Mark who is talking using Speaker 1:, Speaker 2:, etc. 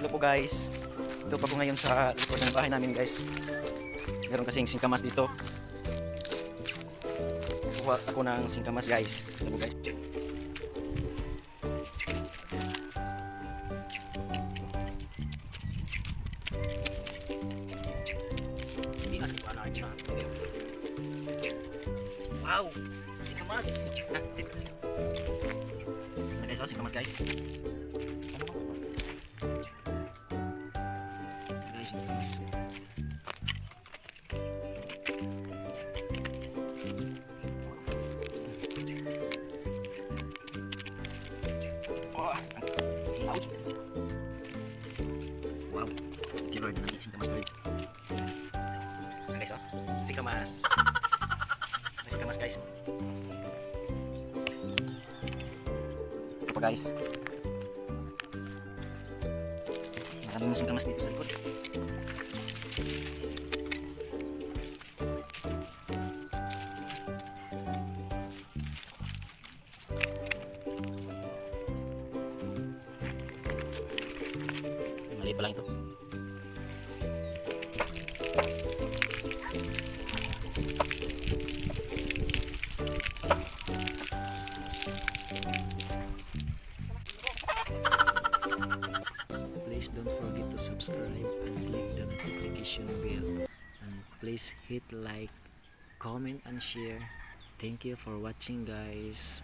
Speaker 1: Hello po, guys. Ito pa po ngayon sa likod ng bahay namin, guys. Meron kasing singkamas dito. Kuha ako ng singkamas, guys. Ito po, guys. Wow! Singkamas! Ano, guys, oh, singkamas, guys. Guys, singkamas. Oh, ouch. Wow. Thank you, Lord. Singkamas, Lord. Ayan, guys, oh. Singkamas. Singkamas, guys. Ito pa, guys. Maraming singkamas dito sa likod. Maliit pa lang ito.
Speaker 2: Please don't forget to subscribe and click the notification bell. And please hit like, comment and share. Thank you for watching, guys.